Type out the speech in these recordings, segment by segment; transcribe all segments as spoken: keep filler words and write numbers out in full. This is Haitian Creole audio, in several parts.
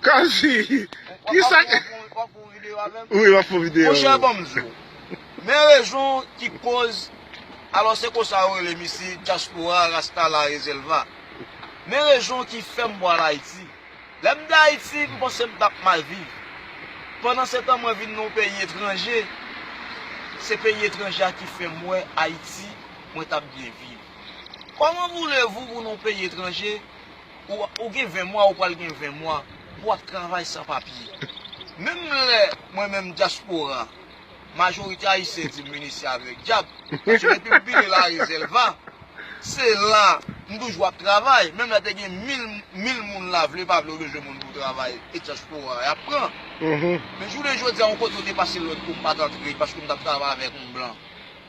Kazi, W ap kisa fè w ap fè yon videyo avè m? Wi, w ap fè yon videyo. Monchè, ban m di w. Men rezon ki koz, alò se konsa yo rele m isi, dyaspora, rasta, larezèlva. Men rezon ki fè m pral Ayiti. Lè m te Ayiti, m panse m t ap mal viv. Pandan se tan mwen vin nan yon peyi etranje, se peyi etranje a ki fè m wè Ayiti, mwen t ap byen viv. Kòman voulez-vous pou nan yon peyi etranje, ou, ou gen ven mwa, ou pral gen ven mwa, pou w ap travay san papye? Menm lè mwen menm dyaspora, majorite ayisyen di m vin isi avèk djab, paske depi m pile larezèlva, se la m toujou ap travay. Menm lè te gen mil, mil moun la, vle pa vle, ou bezwen moun pou travay, e dyaspora y ap pran. Men jounen jodi a, yon kote ou te pase lòt kou, m pa t antre, paske m t ap travay avèk yon blan.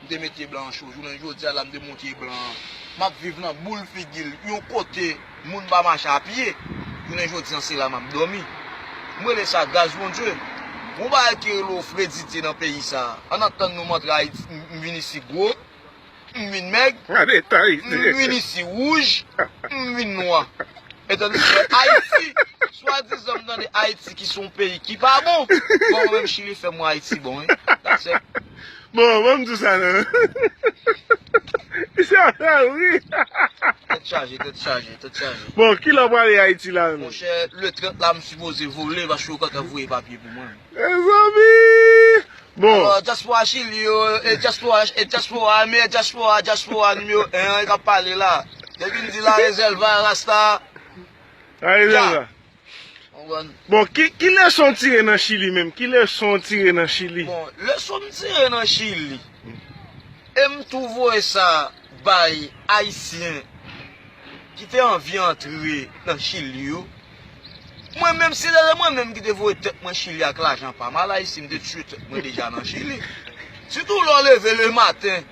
M te mete blan an cho. Jounen jodi a la, m te montre blan an. M ap viv nan boul figi l. Yon kote moun pa mache a pye. Jounen jodi a, se la m ap dòmi. M rele sa gras Bondye. Gon bagay ki rele ofredite nan peyi sa a. Ann atann nou m antre Ayiti, m, m vin isi gwo, m vin mèg, m vin isi wouj, m vin nwa. Etandiske Ayiti, swadizan m tande Ayiti ki se yon peyi ki pa bon. Bon, mwen menm Chili fè m wè Ayiti bon, wi. That's it. Bon, ban m di w sa non. Misye ap fè ri. Tèt chaje, tèt chaje, tèt chaje. Bon, kilè w prale Ayiti la menm? Monchè, le trant la, m sipoze vole paske yo gentan voye papye pou mwen. Mezanmi! Bon. Alò, dyaspora Chili yo, e dyaspora, e dyaspora, men dyaspora, dyaspora nimewo en an, e k ap pale la. Depi m di larezèlva, rasta. Larezèlva. Konprann? Bon, ki, ki leson w tire nan Chili menm? Ki leson w tire nan Chili? Bon, leson m tire nan Chili, e m tou voye sa bay Ayisyen ki te anvi antre nan Chili yo. Mwen menm, si se te mwen menm ki te voye tèt mwen Chili ak lajan pa m, al Ayiti, m te tiye tèt mwen deja nan Chili. Sitou lè w leve lematen,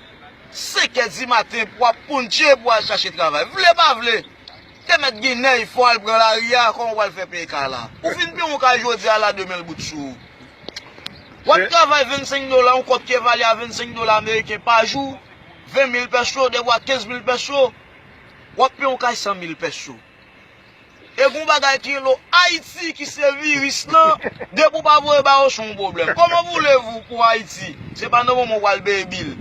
senk è di maten, pou w ap pounche, pou w al chache travay. Vle pa vle, te mèt gen nèy, fò w al pran lari a, kòman w pral fè peye kay la? Ou fin peye yon kay jodi a la, demen l bout sou ou. W ap travay vennsenk dola, yon kòb ki evalye a vennsenk dola ameriken pa jou, ven mil pèso, dèfwa kenz mil pèso. W ap peye yon kay san mil pèso. E gon bagay ki rele Ayiti ki se viris lan, depi w pa voye ba yo se yon pwoblèm. Kòman voulez-vous pou Ayiti? Se pa nan moman w al peye bil.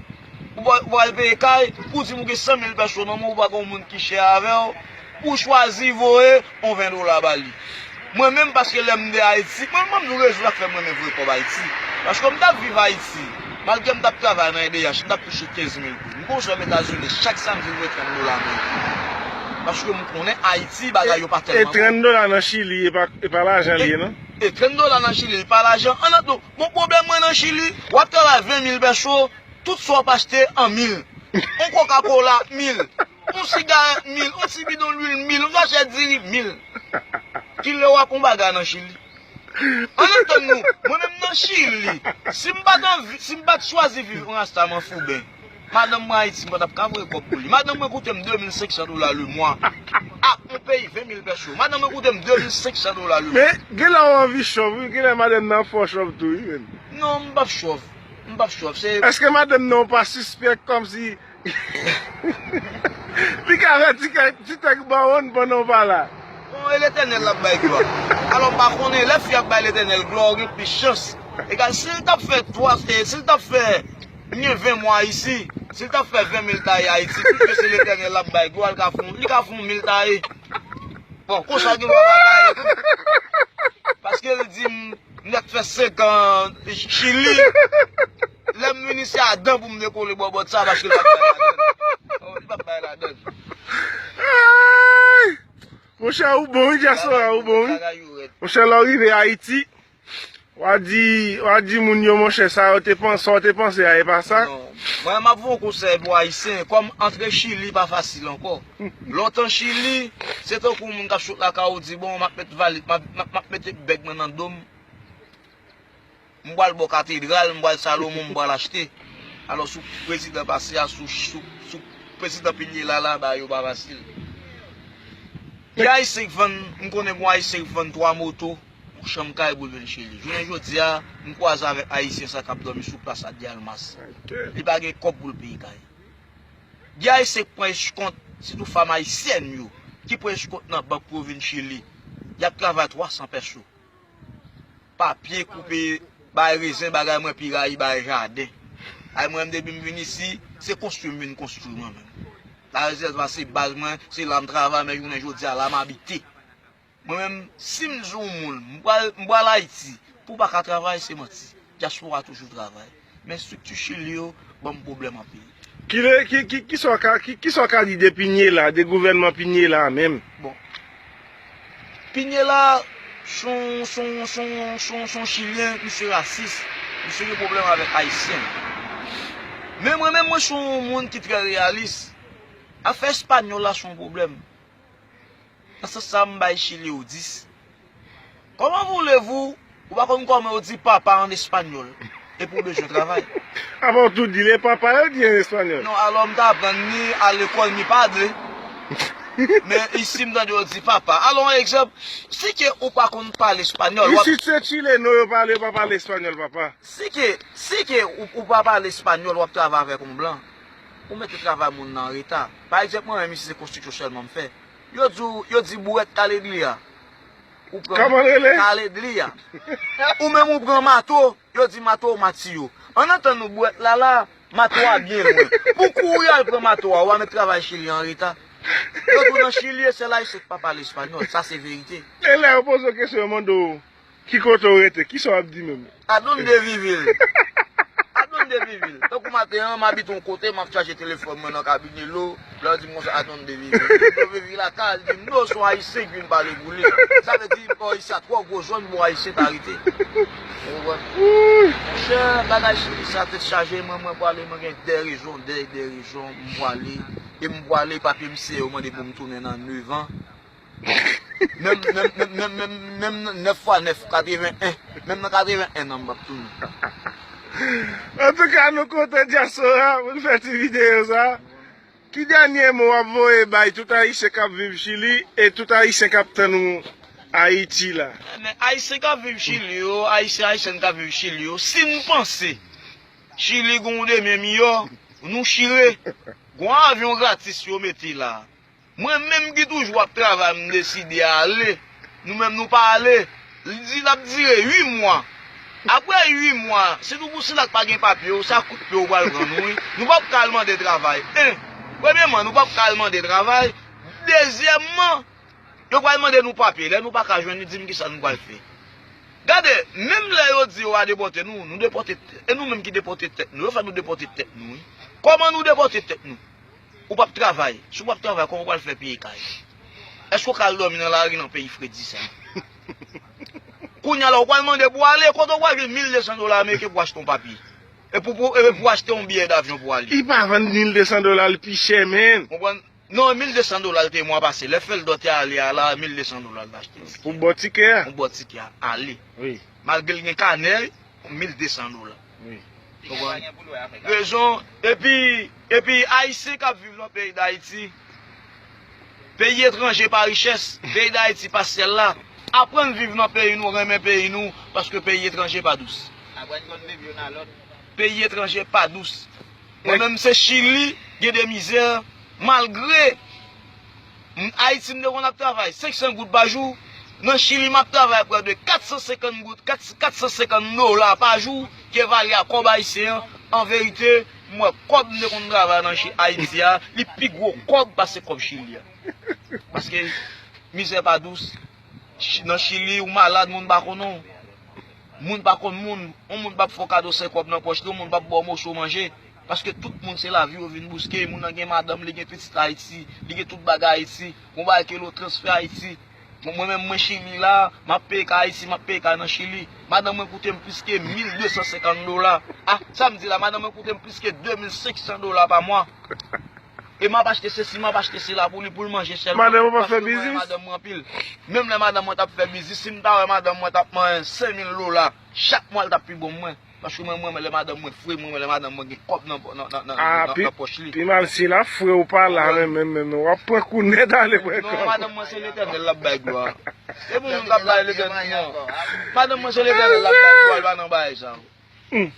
Ou pa, ou pral peye kay, pou di m ou gen san mil pèso nan men w, ou pa gen yon moun ki chè avè w, pou w chwazi voye yon ven dola ba li. Mwen menm, paske lè m te Ayiti, mwen, mwen menm, rezon k fè mwen renmen voye kòb Ayiti. Paske m t ap viv Ayiti, malgre m t ap travay nan E D H, m t ap touche kenz mil goud. M gon sè Etazini, chak samdi m voye trant dola ameriken. Paske m konnen Ayiti, bagay yo pa tèlman bon. E trant dola nan Chili, e pa, e pa lajan li ye, non? E trant dola nan Chili, li pa lajan. An, an, bon, pwoblèm mwen nan Chili, w ap travay ven mil pèso, tout sa w ap achte an mil. Yon Coca-Cola, mil. Yon sigarèt, mil. Yon ti bidon lwil, mil. Yon sachè diri, mil. Kilè w ap yon bagay nan Chili? Ann antann nou, mwen menm nan Chili, si m pa t anvi, si m pa t chwazi viv yon rasta manfouben, madanm mwen Ayiti, m pa t ap ka voye kòb pou li. Madanm mwen koute m de mil senk san dola le mwa. A, yon peyi ven mil pèso. Madanm mwen koute m de mil senk san dola le mwa. Men, gen lè w anvi chòv, wi, gen lè madanm nan ap fè w chòv tou, wi, menn. Non, m p ap chòv. M p ap chòv. Se Èske madanm nan w pa sispèk kòmsi li ka fè ti kèk, ti tèk bawonn pandan w pa la? Bon, e Letènèl l ap bay glwa. Alò, m pa konnen, lè fi ap bay Letènèl glwa, ou gen plis chans. Egal, si l t ap fè twa, e, si l t ap fè, m gen ven mwa isi, si l t ap fè ven mil taye Ayiti, piske se Letènèl l ap bay glwa, li ka fè, li ka fè yon mil taye. Bon, konsa gen lwa bagay. Paske l di m, nèk fè senk an Chili. Lè m vin isi a dan pou m dekole bò bòt sa, paske l p ap bay ladann. Oh, li p ap bay ladann. Ay! Monchè, ou bon, wi, dyaspora, ou bon, wi. Bagay yo rèd. Monchè, lè w rive Ayiti, w a di, w a di moun yo, monchè, sa yo te panse, sa w te panse a, e pa sa. Non. Mwen, m ap voye yon konsèy pou Ayisyen. Kòm antre Chili pa fasil ankò. Lontan Chili, se tankou moun k ap sot lakay ou di, bon, m ap met vali, m ap, m ap, m ap mete bèg mwen nan do m. M pral bò katedral, m pral Salomon, m pral achte. Alò, sou prezidan pase a, sou, sou, sou prezidan pilye la, la, bagay yo pa fasil. Gen Ayisyen k vann, m konnen gon Ayisyen k vann twa moto pou chanm kay pou l vin Chili. Jounen jodi a, m kwaze avèk Ayisyen sa k ap dòmi sou plas Adi Almas. Li pa gen kòb pou l peye kay. Gen Ayisyen k pran eskont, sitou fanm ayisyèn yo, ki pran eskont nan bank pou yo vin Chili. Y ap travay twa san pèso. papye, koupe, bay rezen, bagay mwen pi rayi bay jaden. Ay mwen menm depi m vin isi, se konstwi m vin konstwi mwen menm. Larezèv la se baz mwen, se la m travay, men jounen jodi a la m abite. Mwen menm, si m di w moun, m pral, m pral Ayiti, pou w pa ka travay, se manti. Dyaspora toujou travay. Men estrikti Chili yo ban m pwoblèm anpil. Ki le, ki, ki, ki sa w ka, ki, ki sa w ka di de Piñera, de gouvènman Piñera a menm? Bon. Piñera, se yon, se yon, se yon, se yon, se yon Chilyen, misye rasis, misye gen pwoblèm avèk Ayisyen. Men mwen menm, mwen se yon moun ki trè reyalis. Afè espanyòl la se yon pwoblèm. Nan sans sa, m bay Chili yo dis. Comment voulez-vous, ou pa konn kòman yo di papa an espanyòl, epi w bezwen travay. Apa w tou di le papa yo di an espanyòl? Non, alò m t aprann ni a lekòl mi padre. Men isi m tande yo di papa. Alò, yon egzanp, si ke ou pa konn pale espanyòl, w ap Isit se chileno yo pale, yo pa pale espanyòl, papa. Si ke, si ke ou, ou pa pale espanyòl, w ap travay avèk yon blan, ou mete travay moun nan an reta. Pa egzanp, mwen menm isi se konstriksyon sèlman m fè. Yo di w, yo di bourèt kale dli a. Ou pran Kòman l rele? Kale dli a. Ou menm ou pran mato, yo di mato matiyo. Ann antann nou bourèt la la, mato a byen lwen. Pou kouri al pran mato a, ou a met travay Chili an reta. Yo di w nan Chili, e sèl Ayisyen ki pa pale espanyòl. Sa se verite. E lè yo poze w kesyon, yo mande w, ki kote w rete? Kisa w ap di menm? Adonde vivil. Adonde vivil. Tankou maten an, m abite yon kote, m ap chaje telefòn mwen nan kabine lo. Lè yo di m konsa, adonde vivil. Yo vivil la kay, li di m, no, se yon Ayisyen ki vin pale pou li. Sa vle di, bò isi a twò gwo zòn pou Ayisyen ta rete. Ou konprann? Monchè, bagay Chili sa tèt chaje, mwen, mwen pwale, mwen gen de rezon, de, de rezon, m pwale. E m pwale, papye m siyen, yo mande pou m tounen nan nevan. Menm, menm, menm, menm, menm, menm nèf fwa nèf, katreven en. Menm nan katreven en an, m p ap tounen. Antouka, nou kontan dyaspora pou n fè ti videyo sa. Ki dènye mo w ap voye bay tout Ayisyen k ap viv Chili e tout Ayisyen k ap tann ou Ayiti la? Men Ayisyen k ap viv Chili yo, Ayisyen, Ayisyèn k ap viv Chili yo, si n panse Chili gen yon demen miyò, nou chire. Gon avyon gratis yo mete la. Mwen menm ki toujou ap travay, m deside ale. Nou menm nou pa ale. Li di l ap dire uit mwa. Apre uit mwa, sitou pou sila k pa gen papye yo, se a kout pye yo pral pran nou, wi. Nou p ap ka al mande travay. En, premyèman, nou p ap ka al mande travay. Dezyèmman, yo pral mande nou papye. Lè nou pa ka jwenn li, di m kisa nou pral fè. Gade, menm lè yo di yo a depòte nou, nou depòte tèt, e nou menm ki depòte tèt nou, yo fè nou depòte tèt nou, wi. Kòman nou depòte tèt nou? Ou p ap travay. Si w p ap travay, kòman w pral fè peye kay? Èske w ka al dòmi nan lari nan peyi fredi sa? Kounye a la, ou pral mande pou ale, kote w pral jwenn mil de san dola ameriken pou achte yon papye? E pou, pou, e pou achte yon biyè davyon pou ale? Li pa vann mil de san dola, li pi chè, menn. Konprann? Non, mil de san dola l te mwa pase. Lè Feldo te ale a la, mil de san dola l t achte. Pou bò tikè a? Pou bò tikè a, ale. Wi. Malgre l gen kanè, mil de san dola. Wi. Ou konprann? Rezon, epi, epi Ayisyen k ap viv nan peyi Dayiti, peyi etranje pa richès, peyi Dayiti pa syèl la. Aprann viv nan peyi nou, renmen peyi nou, paske peyi etranje pa dous. Aprann konn viv youn a lòt. Peyi etranje pa dous. Mwen menm se Chili, gen de mizè, malgre m, Ayiti m te konn ap travay senk san goud pa jou, nan Chili m ap travay prè de kat san senkant goud, kat, kat san senkant dola pa jou, ki evale a kòb ayisyen an. An verite, m wè kòb m te konn travay nan Chi-, Ayiti a, li pi gwo kòb pase kòb Chili a. Paske mizè pa dous. Chi-, nan Chili, ou malad, moun pa konnen w. Moun pa konn moun. Yon moun p ap fè w kado senk kòb nan pòch li, yon moun p ap ba w moso manje. Paske tout moun se lavi yo vin bouske. Moun nan gen madanm, li gen pitit Ayiti, li gen tout bagay Ayiti. Gon bagay ke lo transfè Ayiti. Bon, mwen menm, mwen Chili la, m ap peye kay Ayiti, m ap peye kay nan Chili. Madanm mwen koute m plis ke mil de san senkant dola. A, sa m di la, madanm mwen koute m plis ke de mil senk san dola pa mwa. E m ap achte sesi, m ap achte sela pou li, pou l manje sèlman. Madanm ou pa fè biznis? Paske mwen renmen madanm mwen anpil. Menm lè madanm mwen t ap fè biznis, si m ta wè madanm mwen t ap manyen senk mil dola, chak mwa l t ap pi bon mwen. Paske mwen, mwen renmen lè madanm mwen fre, mwen renmen lè madanm mwen gen kòb nan, nan, nan, nan, nan, nan pòch li. Pi mal si l ap fre ou pa la, men, men, men, men, w ap pran kou nèt ale pran kòb. Non, madanm mwen se Letènèl l ap bay glwa. Se pou moun k ap bay Letènèl, non. Madanm mwen se Letènèl l ap bay glwa, l pa nan bagay sa. Hmm.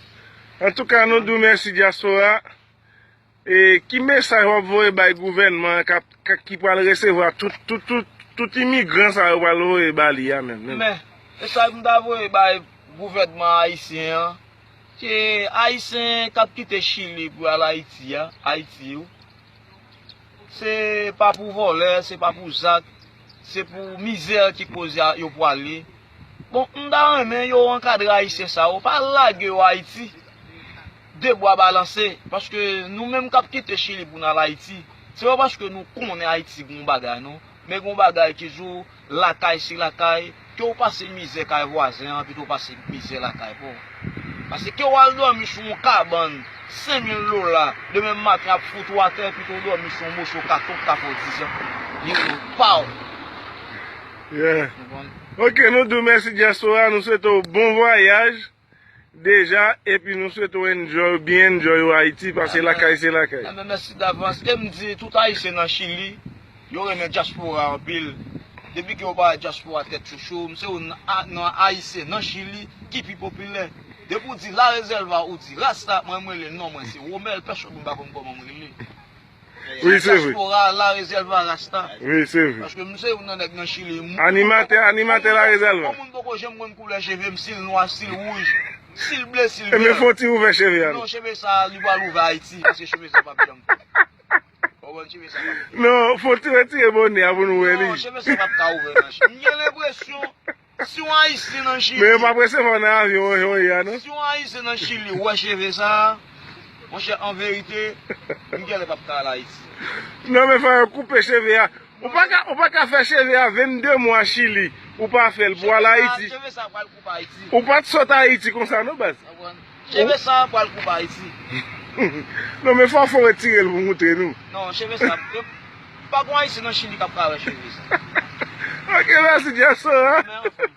Antouka, nou di w mèsi, dyaspora. E ki mesaj w ap voye bay gouvènman an k ap, k, ki pral resevwa tout, tout, tout, tout imigran sa yo pral voye ba li a menm, menm? Men, mesaj m ta voye bay Gouvènman ayisyen an, ke ayisyen k ap kite Chili pou al Ayiti a, Ayiti yo, se pa pou vòlè, se pa pou zak, se pou mizè ki koz yo pwale. Bon, m ta renmen yo ankadre ayisyen sa yo, pa lage yo Ayiti de bwa balanse, paske nou menm k ap kite Chili pou n al Ayiti, se pa paske nou konnen Ayiti gon bagay non, men gon bagay ki di w lakay se lakay, ke w pase mizè kay vwazen an, pito w pase mizè lakay pa w. Paske ke w al dòmi sou yon kabann, senk mil dola, demen maten ap fout ou atè, pito w dòmi sou yon moso katon k ka fè w diz an. Li rele pa w. Yeah. Ou konprann? Ok, nou di w mèsi dyaspora, nou swete w bon vwayaj deja, epi nou swete w enjoy, byen enjoy w Ayiti, paske lakay se lakay. Enben, mèsi davans. E m di tout Ayisyen nan Chili, yo renmen dyaspora anpil. Depi ke yo pa wè dyaspora tèt chouchou, m se youn nan a- nan Ayisyen nan Chili ki pi popilè. Depi w di La Reserva, ou di Rasta, mwen m rele non mwen se Romel, pèsonn moun pa konn kòman m rele. Wi, se vre. Dyaspora La Reserva Rasta. Wi, se vre. Paske m se youn nan nèg nan Chili. M- Animatè, animatè La Reserva. Yon moun poko janm konn koulè cheve m, si l nwa, si l wouj, si l ble, si l vè. Ebyen, fè yon ti ouvè cheve a non. Non, cheve sa, li pral ouvè Ayiti, paske cheve sa p ap janm fèt. Ou konprann, cheve sa p ap fèt. Non, fè yon ti retire bonè a pou nou wè li. Non, cheve sa p ap ka ouvè nan Chili. M gen lenpresyon, si yon Ayisyen nan Chili. Men yo p ap resevwa w nan avyon, jan w ye a, non? Si yon Ayisyen nan Chili wè cheve sa, monchè, an verite, m genlè p ap ka al Ayiti. Non, men fò yo koupe cheve a. Ou pa ka, ou pa ka fè cheve a vennde mwa Chili, ou pa fè l pou al Ayiti. Cheve sa pral koupe Ayiti. Ou pa t sot Ayiti konsa, non, baz. Cheve sa pral koupe Ayiti. Non, men fò w fè w retire l pou moutre nou. Non, cheve sa, pa gon Ayisyen nan Chili k ap ka wè cheve sa. Ok, mèsi, dyaspora. Men anfen.